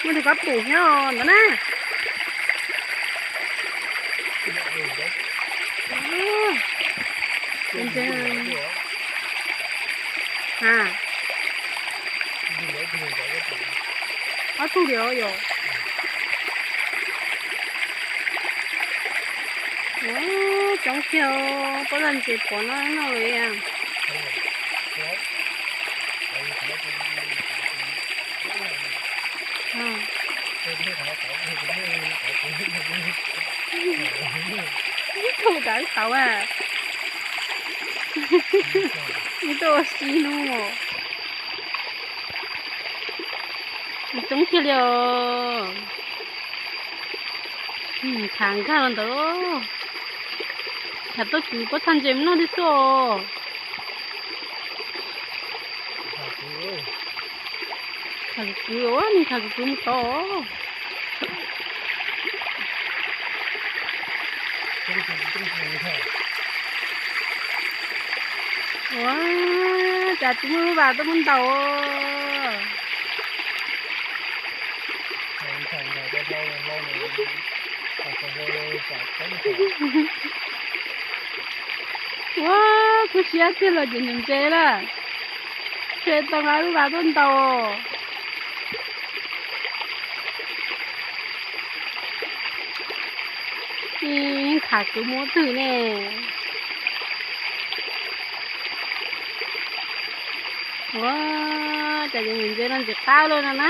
Muaj tus kab pum thiab ntawd na. Ntse. A, ob tug li os yom. Coob tiag, pob txha ntses pom no noj lawm. Ib tug kav tau a. Ib tug ua si hnub. Coob tiag li os. Thav nkag los ntawd. Thav tuaj kwv pob txha ntses mus noj thiab xwb os. Thav kwv kwv, nws thav kwv kwv mus tod. Ua cas tsis muaj lub vas tuaj muab ntaus. Ua kub siab tiag los ces nyuam ntses lawm. Tshe tau nqa lub vas tuaj ntaus. Yeej khav kwv mus twg ne. Ua cas ces nyuam ntses no ntxim qab luaj no na.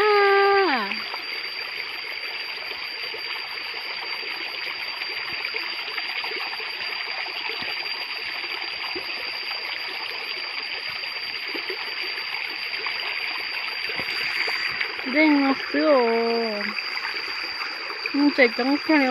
Dej no xwb os. Ntses coob kawg li.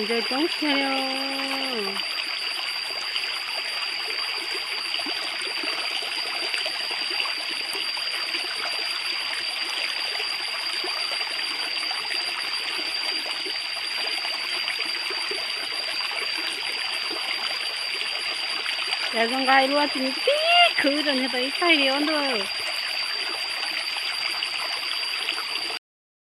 Ntses coob tiag li os. Cas zoo nqa ib lub txiv tib khwv rau nws tau ib txaig li ob ntuj.